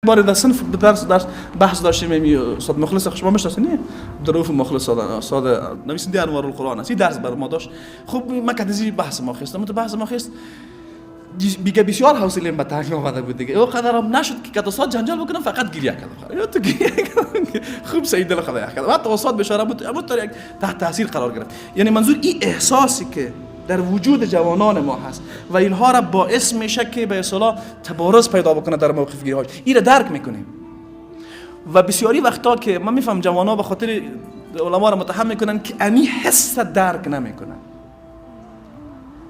بار در صنف درس بحث داشتیم، استاد مخلص شما میشناسید نه؟ عبدالرؤوف مخلص استاد نویسنده انوار القرآن است. این درس بر ما داشت. خب ما کدزی بحث ما خستم، تو بحث ما خست دیگه بسیار حوصله به تنگ آمده بود دیگه. او قدرم نشد که کد استاد جنجال بکنم، فقط گریه کردم. یا تو گریه کردم خوب سید دل خدا کردم. حتی استاد بیچاره بود، اما تو یک تحت تاثیر قرار گرفت. یعنی منظور این احساسی که در وجود جوانان ما هست و اینها را باعث میشه که به اصطلاح تبارز پیدا بکنه در موقف گیری هاش، این را درک میکنیم. و بسیاری وقتا که من میفهم جوانها به خاطر علما را متهم میکنن که امی حس درک نمیکنن،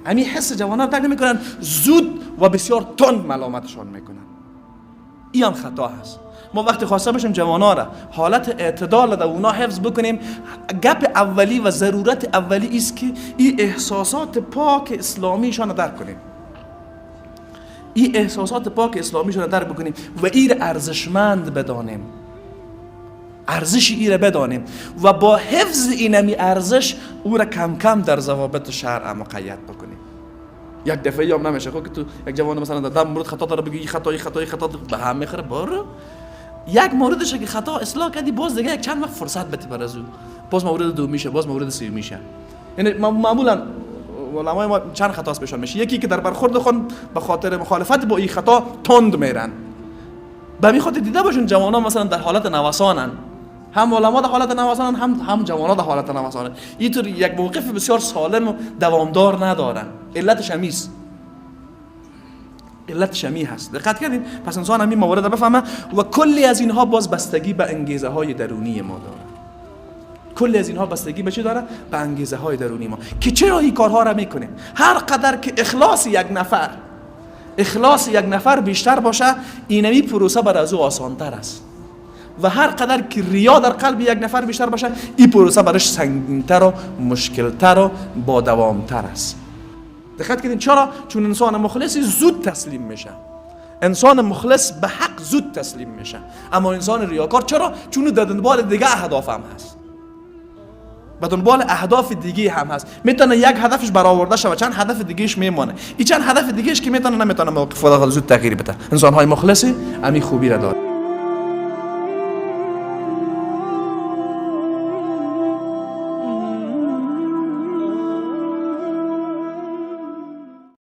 امی حس جوانان درک نمیکنن، زود و بسیار تند ملامتشان میکنن. این هم خطا هست. ما وقتی خواسته باشیم جوانا را حالت اعتدال در اونا حفظ بکنیم، گپ اولی و ضرورت اولی است که این احساسات پاک اسلامیشان را درک کنیم، این احساسات پاک اسلامیشان را درک بکنیم و این را ارزشمند بدانیم، ارزش ای را بدانیم و با حفظ اینمی ارزش او را کم کم در ضوابط شرع مقید بکنیم. یک دفعه هم نمیشه خب که تو یک جوان مثلا در دم مورد خطا داره بگی خطا خطا خطا به هم میخوره، برو یک موردش که خطا اصلاح کردی، باز دیگه یک چند وقت فرصت بده بر از او، باز مورد دوم میشه، باز مورد سوم میشه. یعنی معمولا علمای ما چند خطاست بهشون میشه. یکی که در برخورد خون به خاطر مخالفت با این خطا تند میرن، به می خاطر دیده باشون جوانان مثلا در حالت نوسانن، هم علما در حالت نوسانن، هم جوانان در حالت نوسانن. اینطور یک موقف بسیار سالم و دوامدار ندارن. علتش همیست، علت شمی هست. دقت کردین؟ پس انسان همین موارد رو بفهمه و کلی از اینها باز بستگی به انگیزه های درونی ما داره. کلی از اینها بستگی به چی داره؟ به انگیزه های درونی ما که چرا این کارها را میکنیم. هر قدر که اخلاص یک نفر بیشتر باشه، اینمی پروسه بر از او آسانتر است و هر قدر که ریا در قلب یک نفر بیشتر باشه، این پروسه برش سنگینتر و مشکلتر و با دوامتر است. دقت کردین؟ چرا؟ چون انسان مخلص زود تسلیم میشه. انسان مخلص به حق زود تسلیم میشه، اما انسان ریاکار چرا؟ چون در دنبال دیگه اهداف هم هست، به دنبال اهداف دیگه هم هست. میتونه یک هدفش برآورده شود، چند هدف دیگهش میمانه. این چند هدف دیگهش که میتونه نمیتونه موقف خود زود تغییر بده. انسان های مخلص امی خوبی را داره.